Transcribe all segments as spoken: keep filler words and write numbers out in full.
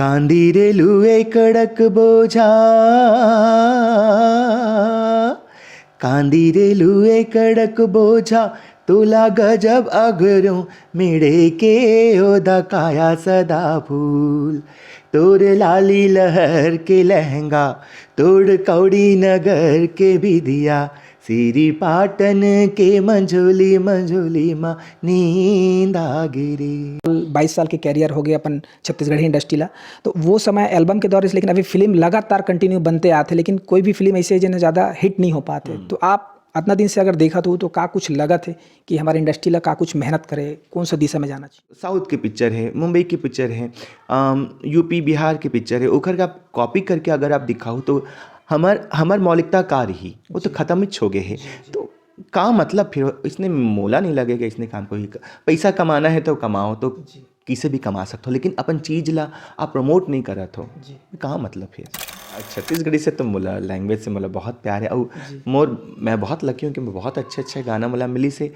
कांदी रे लुए कड़क बोझा, कांदी रे लुए कड़क बोझा, तोला गजब अगरो मिड़े के ओदा काया सदा फूल। तोर लाली लहर के लहंगा, तोर कौड़ी नगर के बिदिया, सिरी पाटन के मंझोली मंझोली मा नींद आ गिरी। बाईस साल के कैरियर हो गए अपन छत्तीसगढ़ी इंडस्ट्री ला। तो वो समय एल्बम के दौर, लेकिन अभी फिल्म लगातार कंटिन्यू बनते आते, लेकिन कोई भी फिल्म ऐसे जन ज़्यादा हिट नहीं हो पाते। तो आप अतना दिन से अगर देखत हो तो का कुछ लगत है कि हमारे इंडस्ट्री ला का कुछ मेहनत करे, कौन सा दिशा में जाना चाहिए? साउथ के पिक्चर है, मुंबई के पिक्चर है, यूपी बिहार के पिक्चर है, ओखर का कॉपी करके अगर आप दिखाओ तो हमर हमर मौलिकता का रही, वो तो खत्म ही हो गए है। तो का मतलब फिर इसने मोला नहीं लगेगा, इसने काम को ही क- पैसा कमाना है तो कमाओ, तो किसे भी कमा सकते हो, लेकिन अपन चीज ला आप प्रमोट नहीं करत हो। का मतलब फिर? छत्तीसगढ़ी से तो मोला, लैंग्वेज से मोला बहुत प्यार है। और मोर मैं बहुत लकी हूँ कि मैं बहुत अच्छे अच्छे गाना मोला मिली से।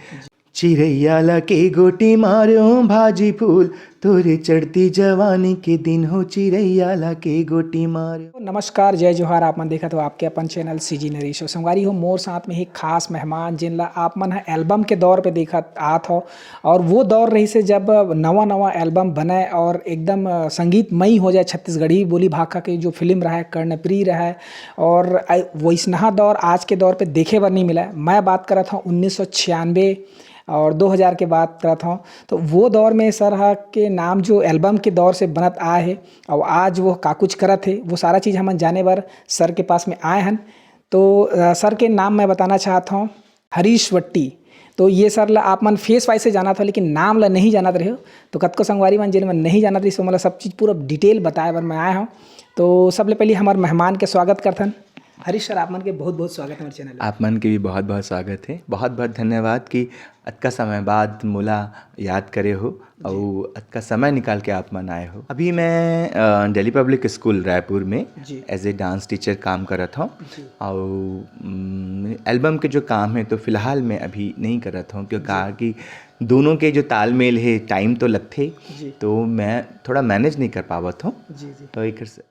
चिरैया ला के गोटी मारो भाजी फूल, तोरे चढ़ती जवानी के दिन हो, चिरैया ला के गोटी मारो। नमस्कार, जय जोहार। आप मन देखत हो आपके अपन चैनल सीजी नरेश। और संगवारी हो, मोर साथ में ही खास मेहमान, जिन ला आप मन ह एल्बम के दौर पे देखत आत हो। और वो दौर रही से जब नवा नवा एल्बम बने और एकदम अ, संगीतमयी हो जाए छत्तीसगढ़ी बोली भाखा के, जो फिल्म रहा है कर्णप्रिय रहा है। और अ, वैसनहा दौर आज के दौर पे देखे बर नहीं मिला है। मैं बात करत हूँ उन्नीस सौ छियानवे और दो हज़ार के बात करत हूँ। तो वो दौर में सर हा के नाम जो एल्बम के दौर से बनत आए है और आज वो का कुछ करत है, वो सारा चीज़ हमन जाने बर सर के पास में आए हन। तो अ, सर के नाम मैं बताना चाहत हूँ, हरीश वट्टी। तो ये सर ला आप मन फेस वाइज से जानत हो, लेकिन नाम ला नहीं जानत रहे हो। तो कतको संगवारी मन जिन मन नहीं जानत रही, तो मतलब सब चीज़ पूरा डिटेल बताए बर मैं आया हूँ। तो सबले पहले हमारे मेहमान के स्वागत करथन। हरीश सर, आप मन के बहुत बहुत स्वागत है हमारे चैनल में। आप मन के भी बहुत बहुत स्वागत है। बहुत बहुत धन्यवाद कि अतका समय बाद मोला याद करे हो और अतका समय निकाल के आप मन आए हो। अभी मैं अ, दिल्ली पब्लिक स्कूल रायपुर में जी। एज ए डांस टीचर काम करत हूँ। जी। और एल्बम के जो काम है तो फिलहाल मैं अभी नहीं करत हूँ, क्योंकि कि दोनों के जो तालमेल है, टाइम तो लगथे, जी। तो मैं थोड़ा मैनेज नहीं कर पावत हूँ। जी, जी। तो एक से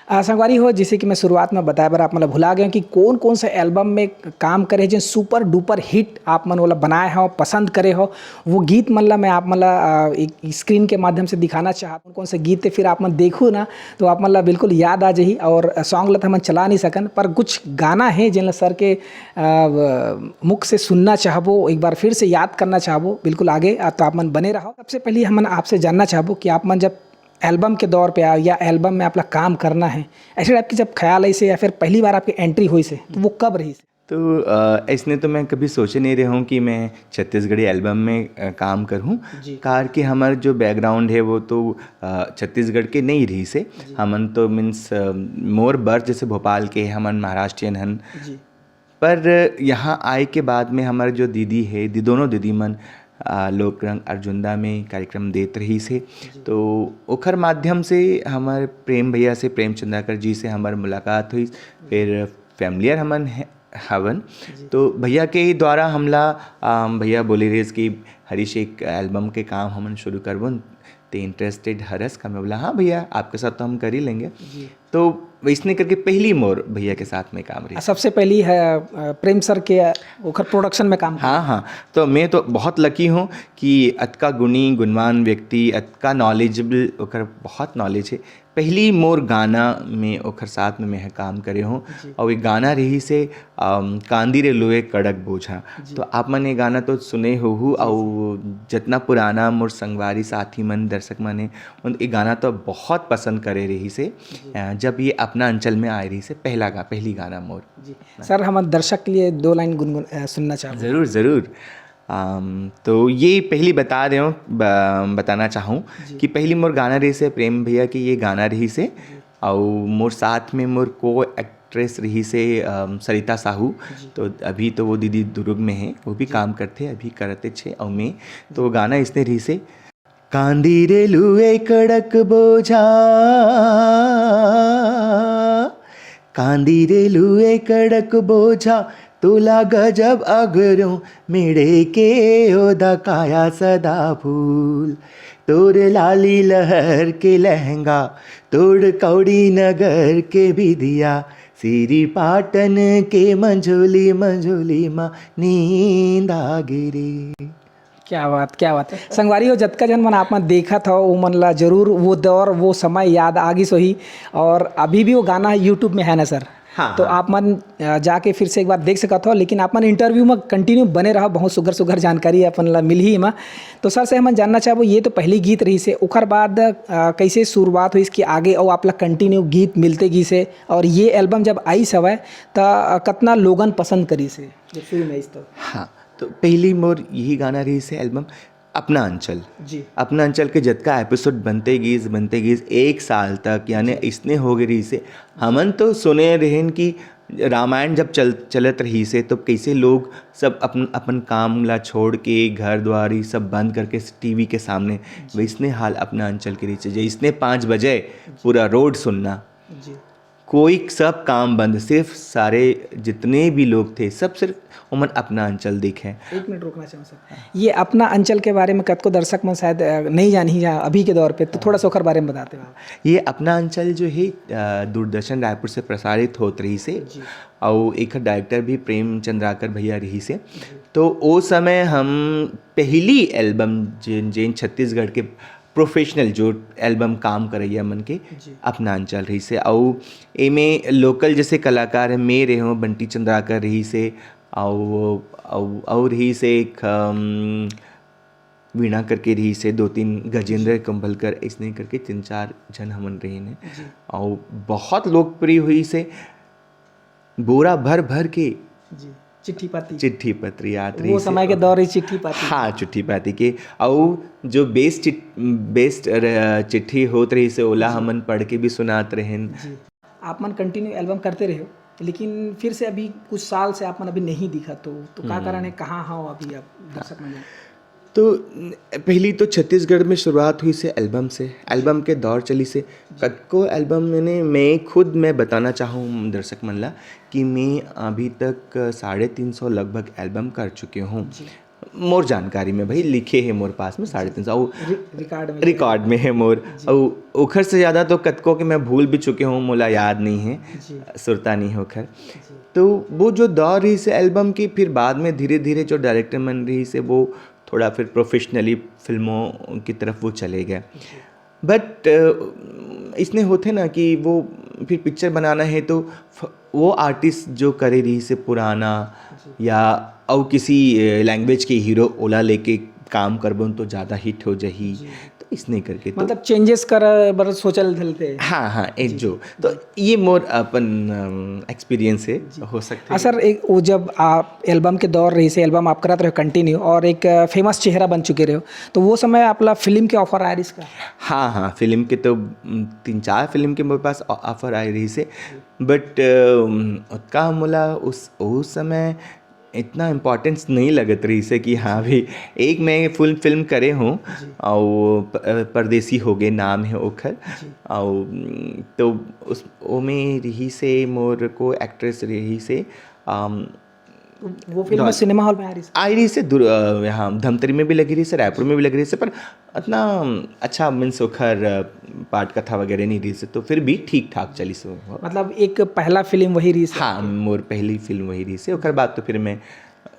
आ, संगवारी हो, जैसे कि मैं शुरुआत में बताए बर आप मतलब भुला गए कि कौन कौन सा एल्बम में काम करे, जो सुपर डुपर हिट आप मन वाला बनाए हो, पसंद करे हो, वो गीत मन ला मैं आप मन ला आ, एक स्क्रीन के माध्यम से दिखाना चाहत हूँ। कौन कौन से गीत थे, फिर आप मन देखू ना, तो आप मन ला बिल्कुल याद आ जाही। और सॉन्ग ला तो हमन चला नहीं सकन, पर कुछ गाना है जिन ला सर के आ, व- मुख से सुनना चाहबो, एक बार फिर से याद करना चाहबो, बिल्कुल आगे आ, तो आप मन बने रहो। सबसे पहले हमन आपसे जानना चाहबो कि आप मन जब एल्बम के दौर पे आओ या एल्बम में आप ला काम करना है, ऐसे टाइप की जब ख्याल आई से या फिर पहली बार आपकी एंट्री हुई से, तो वो कब रही से? तो अ, इसने तो मैं कभी सोचे नहीं रहा हूँ कि मैं छत्तीसगढ़ी एल्बम में अ, काम करूँ। जी। कार कि हमार जो बैकग्राउंड है वो तो अ, छत्तीसगढ़ के नहीं रही से। हमन तो मीन्स मोर बर्थ जैसे भोपाल के, हमन महाराष्ट्रियन हन। जी। पर यहाँ आए के बाद में हमार जो दीदी है, दी दोनों दीदी मन आ, लोक रंग अर्जुंदा में कार्यक्रम देत रही से, तो ओखर माध्यम से हमार प्रेम भैया से, प्रेम चंद्राकर जी से हमार मुलाकात हुई। फिर फैमिलियर हमन है- हवन। तो भैया के ही द्वारा हमला आ, भैया बोले रहिस कि हरीश, एक एल्बम के काम हमन शुरू करबो, ते इंटरेस्टेड हरस का? मैं बोला, हाँ भैया, आपके साथ तो हम कर ही लेंगे। जी। तो वैसने करके पहली मोर भैया के साथ में काम रही। आ, सबसे पहली है आ, प्रेम सर के आ, ओखर प्रोडक्शन में काम। हाँ हाँ, तो मैं तो बहुत लकी हूँ कि अतका गुणी गुणवान व्यक्ति, अतका नॉलेजेबल, ओकर बहुत नॉलेज है। पहली मोर गाना में ओखर साथ में मैं काम करे हूँ। और एक गाना रही से अम, कांदी रे लुए कड़क बोझा। तो आप मन ये गाना तो सुने हो हु, और जितना पुराना मोर संगवारी साथी मन, दर्शक मन है, उन ये गाना तो बहुत पसंद करे रही से। अ, जब ये अपना अंचल में आए रही से पहला गा पहली गाना मोर। जी सर, हम दर्शक के लिए दो लाइन गुनगुन अ, सुनना चाहूँगा। जरूर जरूर। अम, तो ये पहली बता रहे हूँ, ब- बताना चाहूँ कि पहली मोर गाना रही से प्रेम भैया की ये गाना रही से, और मोर साथ में मोर को एक्ट्रेस रही से अम, सरिता साहू। तो अभी तो वो दीदी दुर्ग में है, वो भी काम करते हैं, अभी करते छे और मैं। तो वो गाना इसने रही से, कांदी रे लुए कड़क बोझा, कांदी रे लुए कड़क बोझा, तोला गजब अगरो मिड़े के ओदा काया सदा फूल। तोर लाली लहर के लहंगा, तोर कौड़ी नगर के बिदिया, सिरी पाटन के मंझोली, मंझोली मा नींद आ गे रे। क्या बात, क्या बात। संगवारी हो, जतका झन मन आप मन देखत हो, वो मन ला जरूर वो दौर, वो समय याद आ गिस होही। और अभी भी वो गाना YouTube में है ना सर? हाँ, तो हाँ। आप मन, अ, जाके फिर से एक बार देख सकत हो, लेकिन आप मन इंटरव्यू में कंटिन्यू बने रहो, बहुत सुघर सुघर जानकारी अपन ला मिलही एमा। तो सर से हमन जानना चाहबो, ये तो पहली गीत रहिस हे, ओकर बाद, अ, कैसे शुरुआत होइस कि आगे अउ आप ला कंटिन्यू गीत मिलते गिस हे, और ये एल्बम जब आइस हवय, त, अ, कतना लोगन पसंद करिस हे जब शुरू में आइस तो? हाँ, तो पहली मोर यही गाना रहिस हे एल्बम अपना अंचल। जी। अपना अंचल के जतका एपिसोड बनते गिस, बनते गिस, एक साल तक, यानी जी। इसने हो गए रहिस हे। हमन तो सुने रहेन कि रामायण जब चल-, चलत रहिस हे, तो कैसे लोग सब अपन, अपन काम ला छोड़ के, घर द्वार, ये सब बंद करके टीवी के सामने, जी। वैसने हाल अपना अंचल के रहिस हे। जैसने पाँच बजे जी। पूरा रोड सुन्ना। जी। कोई सब काम बंद, सिर्फ सारे जितने भी लोग थे, सब सिर्फ ओमन अपना अंचल देखे। एक मिनट रुकना चाहूँ सर। ये अपना अंचल के बारे में कतको दर्शक मन शायद, अ, नहीं जानही या अभी के दौर पे, तो थोड़ा सा ओकर बारे में बताते हो आप। ये अपना अंचल जो है, अ, दूरदर्शन रायपुर से प्रसारित होत रहिस हे, जी। अउ एकर डायरेक्टर भी प्रेम चंद्राकर भैया रहिस हे। जी। तो ओ समय हम पहली एल्बम जेन, जेन छत्तीसगढ़ के प्रोफेशनल जो एल्बम काम करइया मन के जी। अपना अंचल रहिस हे, अउ एमे लोकल जैसे कलाकार हे, मैं रहे हों, बंटी चंद्राकर रहिस हे, अउ, अउ, अउ रहिस हे एक, अम, वीणा करके रहिस हे, दो तीन गजेंद्र जी। कंभलकर, अइसने करके तीन चार झन हमन रहिन हे। जी। अउ बहुत लोकप्रिय होइस हे, बोरा भर भर के जी, चिट्ठी पाती। चिट्ठी पत्री आत वो रहिस हे। समय के दौर ही चिट्ठी पाती। हाँ, चिट्ठी पाती के। अउ जो बेस्ट चिट-, बेस्ट र-, चिट्ठी होत रहिस हे, ओला जी। हमन पढ़ के भी सुनात रहेन। जी। आप मन कंटिन्यू एल्बम करते रहे हो, लेकिन फिर से अभी कुछ साल से आप मन अभी नहीं दिखत हो, तो का हम्म। कारण है, कहाँ हो अभी आप दर्शक मन? तो न-, पहली तो छत्तीसगढ़ में शुरुआत होइस हे एल्बम से, एल्बम के दौर चलिस हे। कतको एल्बम मैंने, मैं खुद मैं बताना चाहूँ दर्शक मन ला कि मैं अभी तक साढ़े तीन सौ लगभग एल्बम कर चुके हों। जी। मोर जानकारी में भाई लिखे हे मोर पास में साढ़े तीन सौ। अउ रि-, रिकॉर्ड में। रिकॉर्ड में हे मोर। जी। अउ ओखर से ज़्यादा तो कतको के मैं भूल भी चुके हों, मोला याद नहीं हे, जी। सुरता नहीं हे ओखर। जी। तो वो जो दौर रहिस हे एल्बम की, फिर बाद में धीरे-धीरे जो डायरेक्टर मन रहिस हे, वो थोड़ा फिर प्रोफेशनली फिल्मों की तरफ वो चले गए। जी। बट, अ, इसने होथे ना कि वो फिर पिक्चर बनाना हे तो फ-, वो आर्टिस्ट जो करे रहिस हे पुराना जी। या अउ किसी, अ, लैंग्वेज के हीरो ओला लेके काम करबो तो ज़्यादा हिट हो जाही। जी। तो इसने करके तो मतलब चेंजेस करे बर सोचल धलते। हाँ, हाँ, एक जी। जो। तो ये मोर अपन, अम, एक्सपीरियंस हे, जी। हो सकथे। हाँ सर, एक वो जब आप एल्बम के दौर रहिस हे, एल्बम आप करत रहे कंटिन्यू और एक, अ, फेमस चेहरा बन चुके रहे हो, तो वो समय आप ला फिल्म के ऑफर आए रहिस का? हाँ, हाँ, फिल्म के तो, उम, तीन चार फिल्म के मोर पास ऑ-, ऑफर आए रहिस हे। बट, अम, ओतका मोला उस, उस समय इतना इम्पोर्टेंस नहीं लगत रहिस हे कि हाँ, अभी एक मैं फुल फिल्म करे हों जी। अउ प-, परदेसी हो गए नाम हे ओखर। जी। अउ, उम, तो उस, ओमे रहिस हे मोर को एक्ट्रेस रहिस हे, अम, वो फिल्म डॉल-, सिनेमा हॉल में आ रहिस हे? आ रहिस हे, दूर, अ, यहाँ धमतरी में भी लगी रहिस हे, रायपुर में भी लगी रहिस हे, पर अतना अच्छा मीन्स ओखर, अ, पाठ कथा वगैरह नहीं रहिस हे, तो फिर भी ठीक ठाक चलिस हे। मतलब एक पहला फिल्म वही रहिस हे? हाँ, मोर पहली फिल्म वही रहिस हे, ओखर बाद तो फिर मैं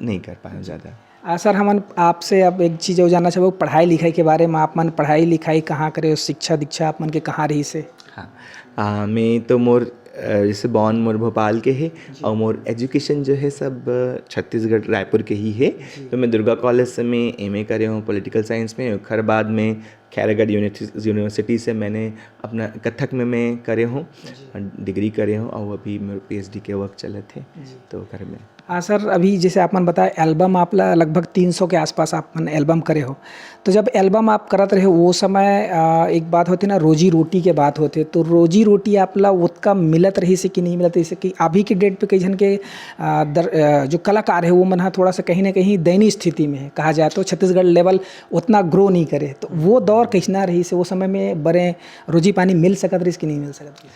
नहीं कर पाया ज़्यादा। आ, सर, हमन आपसे अब एक चीज़ और जानना चाहबो, पढ़ाई लिखाई के बारे में। आप मन पढ़ाई लिखाई कहाँ करे हो, शिक्षा दीक्षा आप मन के कहाँ रहिस हे? हाँ, आ, मैं तो मोर, अ, जैसे बॉर्न मोर भोपाल के हे जी। और मोर एजुकेशन जो है सब, अ, छत्तीसगढ़ रायपुर के ही हे। जी। तो मैं दुर्गा कॉलेज से मैं एमए करे हों पॉलिटिकल साइंस में, ओखर बाद में खैरागढ़ यूनिवर्सि-, यूनिवर्सिटी से मैंने अपना कथक में मैं करे हों, जी। डिग्री करे हों और अभी मेरे पीएचडी के वर्क चलत हे। जी। तो घर में। हाँ सर, अभी जैसे आप मन बताए एल्बम आप ला लगभग तीन सौ के आसपास आप मन एल्बम करे हो, तो जब एल्बम आप करत रहे हो वो समय, आ, एक बात होथे ना, रोजी रोटी के बात होथे, तो रोजी रोटी आप ला ओतका मिलत रहिस हे कि नहीं मिलत रहिस हे कि अभी के डेट पे कई झन के, आ, दर-, आ, जो कलाकार हे वो मन ह थोड़ा सा कहीं ना कहीं दयनीय स्थिति में हे, कहा जाए तो छत्तीसगढ़ लेवल ओतना ग्रो नहीं करे, तो वो दौर कइसना रहिस हे? वो समय में बड़े रोजी पानी मिल सकत रहिस कि नहीं मिल सकत रहिस?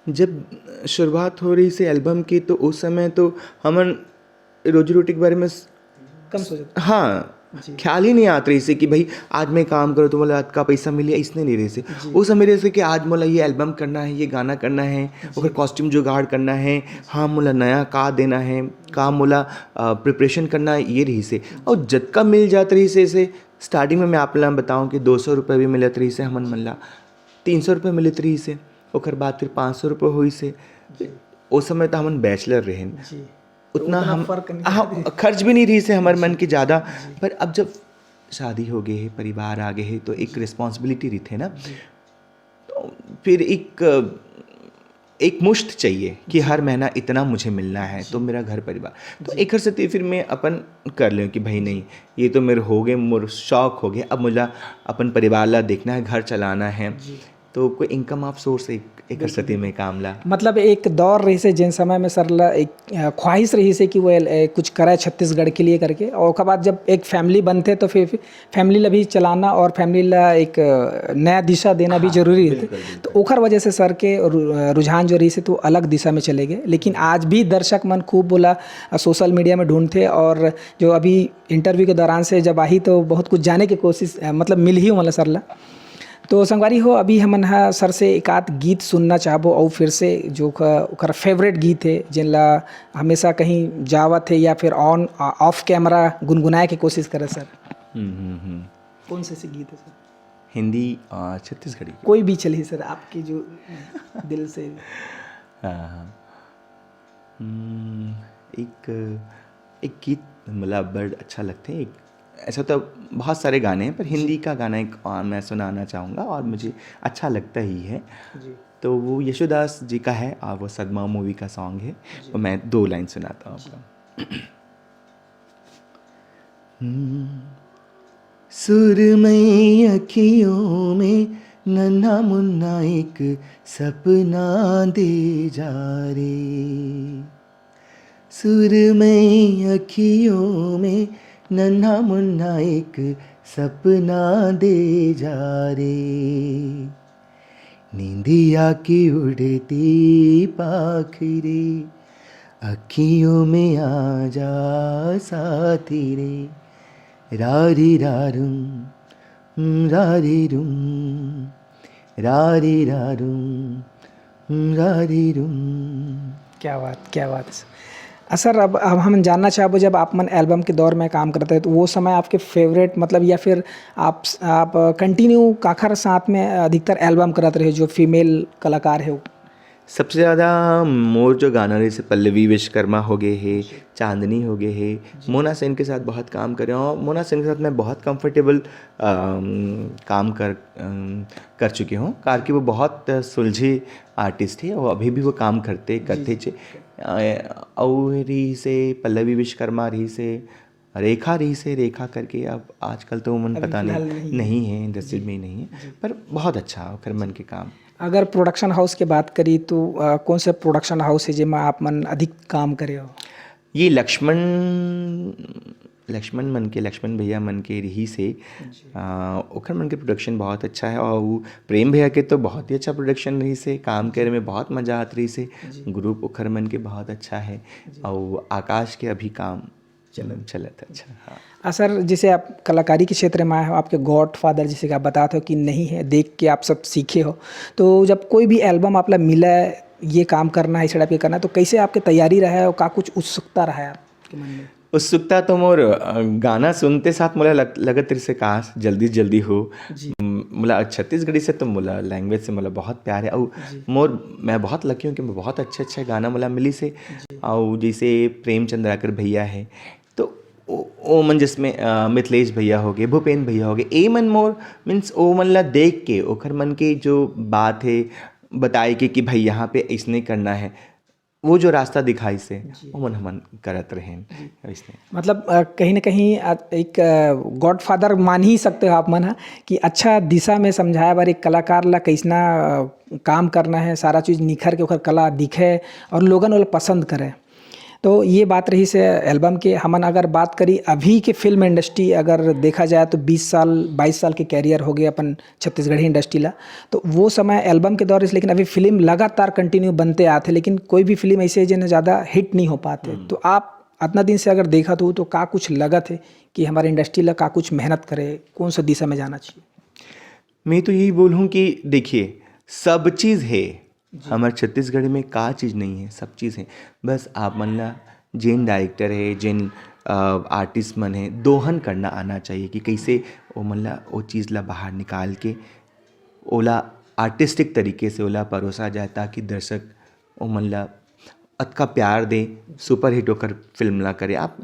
जब शुरुआत हो रहिस हे एल्बम की, तो उस समय तो हमन रोजी रोटी के बारे में स-, कम सोचत। हाँ, ख्याल ही नहीं आत रहिसे कि भाई आज मैं काम करूँ तो मोला अतका पैसा मिली, इसने नहीं रहिसे। वो समय रहिसे कि आज मोला ये एल्बम करना है, ये गाना करना है, ओकर कॉस्ट्यूम जुगाड़ करना है, हाँ मोला नया का देना है, का मोला प्रिपरेशन करना है, ये रहिसे। और जतका मिल जात रहिसे, ऐसे स्टार्टिंग में मैं आप ला बताऊँ कि दो सौ रुपये भी मिलत रहिसे हमन मन ला, तीन सौ रुपये मिलत रहिसे, ओकर बाद फिर पाँच सौ रुपये होइसे। ओ समय तो हमन बैचलर रहेन, जी। उतना उतना हम फर्क नहीं हाँ, खर्च भी नहीं रहिसे हमर मन के ज़्यादा। पर अब जब शादी हो गए है, परिवार आ गए है, तो एक रिस्पॉन्सिबिलिटी रहिथे ना। तो फिर एक एक मुश्त चाहिए कि हर महीना इतना मुझे मिलना है, तो मेरा घर परिवार। तो एक सेती फिर मैं अपन कर लें कि भाई नहीं, ये तो मेरे हो गए, मोर शौक हो गए, अब मुझे अपन परिवार ला देखना है, घर चलाना है। तो कोई इनकम ऑफ सोर्स एक एक सेती में काम ला। मतलब एक दौर रहिसे जेन समय में सर ला एक अ, ख्वाहिश रहिसे कि वो एल- ए, कुछ करे छत्तीसगढ़ के लिए करके, और ओकर बाद जब एक फैमिली बनथे तो फिर फैमिली ला भी चलाना और फैमिली ला एक अ, नया दिशा देना भी जरूरी रहिथे। तो ओकर वजह से सर के रु- अ, रुझान जो रहिसे तो अलग दिशा में चले गए। लेकिन आज भी दर्शक मन खूब बोला सोशल मीडिया में ढूंढथे, और जो अभी इंटरव्यू के दौरान से जब आही तो बहुत कुछ जाने के कोशिश अ, मतलब मिलही ओमन ला सर ला। तो संगवारी हो, अभी हमन ह सर से एक आध गीत सुनना चाहबो, और फिर से जो ओकर फेवरेट गीत है जेन ला हमेशा कहीं जावत है या फिर ऑन ऑफ कैमरा गुनगुनाए के कोशिश करे सर। हम्म, हम्म, हम्म। कौन से से गीत है सर? हिंदी, अ, छत्तीसगढ़ी। कोई भी चलिए सर, आपके जो दिल से। हाँ, हाँ। हम्म, एक एक गीत मतलब बड़ अच्छा लगथे। एक ऐसा तो बहुत सारे गाने हैं, पर हिंदी का गाना एक, अ, मैं सुनाना चाहूँगा और मुझे अच्छा लगता ही है। जी। तो वो यशुदास जी का है और वो सदमा मूवी का सॉन्ग है। तो मैं दो लाइन सुनाता हूँ आपको। हम्म। सुरमई अखियों में नन्हा मुन्ना एक सपना दे जा रे। सुरमई अखियों में नन्हा मुन्ना एक सपना दे जा रे। निंदिया की उड़ती पाख रे, अखियों में आ जा साथी रे। रारी रारुम, हम्म, रारी रुम, रारी रारुम, हम्म, रारी रुम। क्या बात, क्या बात है सर। अ, सर, अब अब हम जानना चाहबो, जब आप मन एल्बम के दौर में काम करते हैं तो वो समय आपके फेवरेट मतलब या फिर आप आप कंटिन्यू काखर साथ में अधिकतर एल्बम करत रहे, जो फीमेल कलाकार है वो? सबसे ज़्यादा मोर जो गाना रहिसे पल्लवी विश्वकर्मा हो गए है, चांदनी हो गए है, मोना सेन के साथ बहुत काम करे और मोना सेन के साथ मैं बहुत कंफर्टेबल काम कर अम, कर चुके हूँ, कार कि वो बहुत सुलझे आर्टिस्ट है और अभी भी वो काम करते करते चे। अ, और रहिसे पल्लवी विश्वकर्मा रहिसे, रेखा रहिसे, रेखा करके अब आजकल तो मन पता फिलहाल नहीं नहीं। नहीं है, इंडस्ट्री में ही नहीं है, पर बहुत अच्छा ओकर मन के काम। अगर प्रोडक्शन हाउस के बात करी तो अ, कौन सा प्रोडक्शन हाउस है जेमा आप मन अधिक काम करे हो? ये लक्ष्मण लक्ष्मण मन के लक्ष्मण भैया मन के रहिसे। अ, ओखर मन के प्रोडक्शन बहुत अच्छा है और वो प्रेम भैया के तो बहुत ही अच्छा प्रोडक्शन रहिसे, काम करे में बहुत मजा आत रहिसे। ग्रुप ओखर मन के बहुत अच्छा है और आकाश के अभी काम चलत चलत अच्छा। हाँ। आ सर, जैसे आप कलाकारी के क्षेत्र में आए हो, आपके गॉड फादर जिसे कि आप बताते हो कि नहीं है, देख के आप सब सीखे हो, तो जब कोई भी एल्बम आप ला मिला है, ये काम करना है, इस टाइप के करना है, तो कैसे आपकी तैयारी रहा है और का कुछ उत्सुकता रहा है आपके मन में? उत्सुकता तो मोर अ, गाना सुनते साथ मोला लग, लगत रहिसे काश जल्दी जल्दी हो। जी। म, मोला छत्तीसगढ़ी से तो मोला लैंग्वेज से मोला बहुत प्यार है और मोर मैं बहुत लकी हूँ कि मैं बहुत अच्छे अच्छे गाना मोला मिलिसे और जैसे प्रेम चंद्राकर भैया है तो ओ, ओ मन जिसमें अ, मिथिलेश भैया हो गए, भूपेन भैया हो गए, ए मन मोर मीन्स ओ मन ला देख के ओखर मन के जो बात है बताए के कि भाई यहाँ पे इसने करना है, वो जो रास्ता दिखाइसे वो मन हमन करत रहेन। इसने मतलब अ, कहीं ना कहीं आ- एक गॉड फादर मान ही सकते हो आप मन ह कि अच्छा दिशा में समझाए बर एक कलाकार ला कैसना अ, काम करना है, सारा चीज़ निखर के ओकर कला दिखे और लोगन ओला पसंद करे। तो ये बात रहिसे एल्बम के। हमन अगर बात करी अभी के फिल्म इंडस्ट्री, अगर देखा जाए तो बीस साल, बाईस साल के कैरियर हो गए अपन छत्तीसगढ़ी इंडस्ट्री ला। तो वो समय एल्बम के दौर रहिसे, लेकिन अभी फिल्म लगातार कंटिन्यू बनते आते, लेकिन कोई भी फिल्म ऐसे जेन ज़्यादा हिट नहीं हो पाते। तो आप अतना दिन से अगर देखत हो तो का कुछ लगत हे कि हमर इंडस्ट्री ला का कुछ मेहनत करे, कौन सा दिशा में जाना चाहिए? मैं तो यही बोलूँ कि देखिए, सब चीज़ है। जी। हमर छत्तीसगढ़ में का चीज़ नहीं है, सब चीज़ है। बस आप मन ला जेन डायरेक्टर है, जेन, अ, आर्टिस्ट मन है, दोहन करना आना चाहिए कि कैसे ओ मन ला ओ चीज़ ला बाहर निकाल के ओला आर्टिस्टिक तरीके से ओला परोसा जाए, ताकि दर्शक ओ मन ला अतका प्यार दे, सुपरहिट ओकर फिल्म ला करे। आप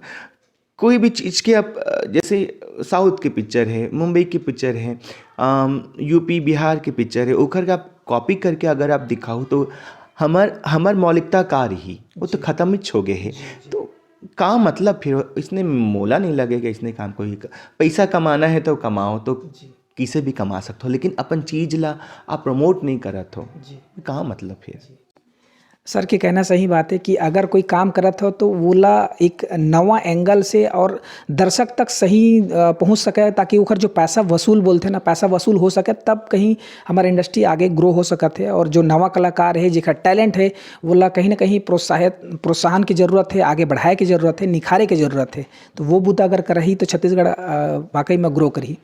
कोई भी चीज़ के आप, अ, जैसे साउथ के पिक्चर है, मुंबई के पिक्चर है, अम, यूपी, बिहार के पिक्चर है, ओकर का आप कॉपी करके अगर आप दिखाओ तो हमर, हमर मौलिकता का रही? वो तो जी। खतम ही हो गए है। जी, जी। तो का मतलब फिर इसने मोला नहीं लगेगा, इसने काम कोई क-, पैसा कमाना है तो कमाओ, तो जी। किसे भी कमा सकते हो, लेकिन अपन चीज़ ला आप प्रमोट नहीं करत हो, जी। का मतलब फिर? जी। सर के कहना सही बात है कि अगर कोई काम करत हो तो वोला एक नवा एंगल से और दर्शक तक सही, अ, पहुँच सके, ताकि ओकर जो पैसा वसूल बोलथे ना, पैसा वसूल हो सके, तब कहीं हमार इंडस्ट्री आगे ग्रो हो सकत है। और जो नवा कलाकार है, जेकर टैलेंट है, वोला कहीं ना कहीं प्रोत्साहित, प्रोत्साहन की ज़रूरत है, आगे बढ़ाए की ज़रूरत है, निखारे की ज़रूरत है। तो वो बूता अगर करही तो छत्तीसगढ़, अ, वाकई में ग्रो करही।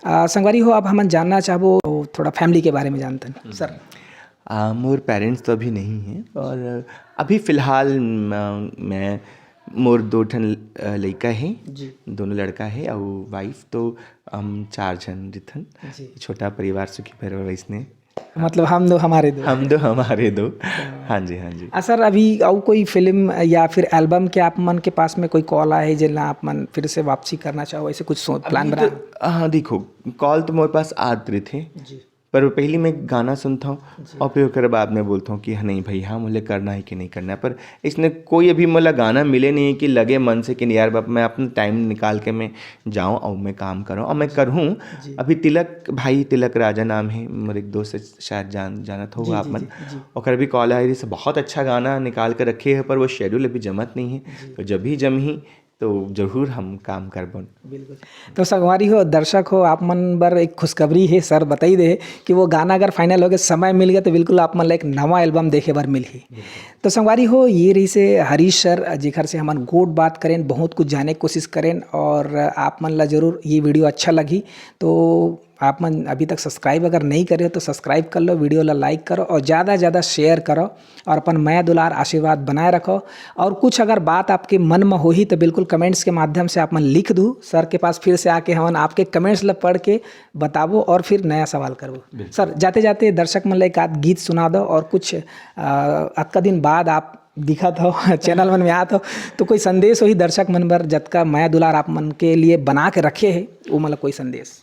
अ, संगवारी हो, अब हमन जानना चाहबो थोड़ा फैमिली के बारे में जानतन। सर। आ, मोर पेरेंट्स तो अभी नहीं हैं और अभी फ़िलहाल म-, मैं, मोर दो ठन, अ, लइका हे, जी। दोनों लड़का हे अउ वाइफ, तो हम चार झन रिथन। जी। छोटा परिवार सुखी परिवार वइसने। मतलब हम दो हमारे दो। हम दो हमारे दो। हाँ। हाँ जी, हाँ जी। आ, सर, अभी अउ कोई फिल्म या फिर एल्बम के आप मन के पास में कोई कॉल आए हे, जेला आप मन फिर से वापसी करना चाहो, ऐसे कुछ सो-, अभी प्लान तो, बना? हाँ, देखो, कॉल तो मोर पास आत रहिथे, जी। पर पहली मैं गाना सुनता हूँ जी। और फिर ओकर बाद में बोलता हूँ कि हाँ, नहीं भई, हाँ, मोला करना है कि नहीं करना है। पर इसने कोई अभी मोला गाना मिले नहीं है कि लगे मन से कि नहीं यार, अब मैं अपना टाइम निकाल के मैं जाऊँ और मैं काम करूँ और मैं करहूँ। जी। अभी तिलक, भाई तिलक राजा नाम है, मोर एक दोस्त है, शायद जान-, जानत हो जी, आप जी, मन। जी, जी। ओकर भी कॉल आए रहिस, बहुत अच्छा गाना निकाल के रखे है, पर वो शेड्यूल अभी जमत नहीं है। जी। तो जब भी जमही, तो जरूर हम काम करबन। बिल्कुल। तो संगवारी हो, दर्शक हो, आप मन बर एक खुशखबरी हे, सर बताई दे हे कि वो गाना अगर फाइनल हो गए, समय मिल गया, तो बिल्कुल आप मन ला एक नवा एल्बम देखे बर मिलही। बिल्कुल। तो संगवारी हो, ये रहिसे हरीश सर, जेकर से हमन गोठ बात करेन, बहुत कुछ जाने के कोशिश करेन, और आप मन ला जरूर ये वीडियो अच्छा लगही। तो आप मन अभी तक सब्सक्राइब अगर नहीं करे हो तो सब्सक्राइब कर लो, वीडियो ला लाइक करो और ज़्यादा से ज़्यादा शेयर करो और अपन मया दुलार आशीर्वाद बनाए रखो। और कुछ अगर बात आपके मन में होही तो बिल्कुल कमेंट्स के माध्यम से आप मन लिख दू, सर के पास फिर से आके हमन आपके कमेंट्स ला पढ़ के बताबो और फिर नया सवाल करबो। बिल्कुल। सर, जाते जाते दर्शक मन ला एक आध गीत सुना दो और कुछ, अ, अतका दिन बाद आप दिखत हो, चैनल मन में आत हो, तो कोई संदेश होही दर्शक मन बर, जतका मया दुलार आप मन के लिए बना के रखे हे, वो मतलब कोई संदेश?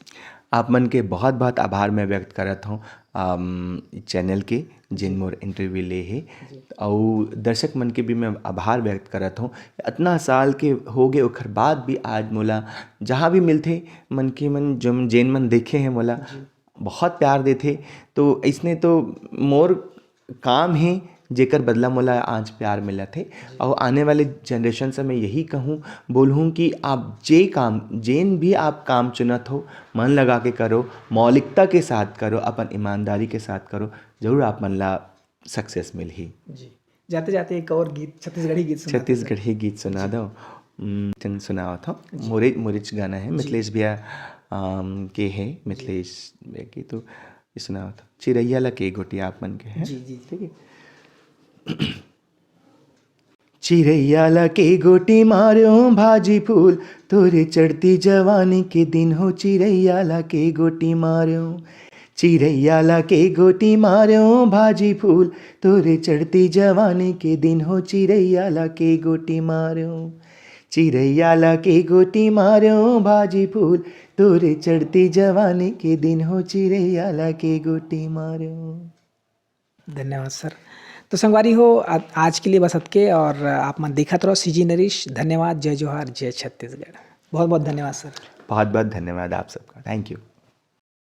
आप मन के बहुत बहुत आभार मैं व्यक्त करत हूँ, अम, चैनल के, जिन मोर इंटरव्यू ले हे, जी। अउ दर्शक मन के भी मैं आभार व्यक्त करत हूँ। अतना साल के हो गए, ओखर बाद भी आज मोला जहाँ भी मिलथे, मन के मन जो जेन मन देखे हैं मोला, जी। बहुत प्यार देथे। तो इसने तो मोर काम हे, जेकर बदला मोला आज प्यार मिलत हे। जी। अउ आने वाले जनरेशन से मैं यही कहूँ, बोलहूँ कि आप जे काम, जेन भी आप काम चुनत हो, मन लगा के करो, मौलिकता के साथ करो, अपन ईमानदारी के साथ करो, जरूर आप मन ला सक्सेस मिलही। जी। जाते जाते एक और गीत, छत्तीसगढ़ी गीत सुना दो, सर। छत्तीसगढ़ी गीत सुना जी। दो। उम, तन सुनावत हो। जी। मोरे-, मोरिच गाना है, जी। मिथिलेश भैया, अम, के है, जी। मिथिलेश भैया की, तो ये सुनावत हो। चिरैया ला के गोटी आप मन के है। जी, जी, जी। ठीक है। चिरैया ला के गोटी मार्यो भाजी फूल, तोरे चढ़ती जवानी के दिन हो, चिरैया ला के गोटी मार्यो। चिरैया ला के गोटी मार्यो भाजी फूल, तोरे चढ़ती जवानी के दिन हो, चिरैया ला के गोटी मार्यो। चिरैया ला के गोटी मार्यो भाजी फूल, तोरे चढ़ती जवानी के दिन हो, चिरैया ला के गोटी मार्यो। धन्यवाद सर। तो संगवारी हो, आ-, आज के लिए बस अतके और आप मन देखत रहो सीजी नरिश। धन्यवाद, जय जोहार, जय छत्तीसगढ़। बहुत बहुत धन्यवाद सर। बहुत बहुत धन्यवाद आप सबका। Thank you.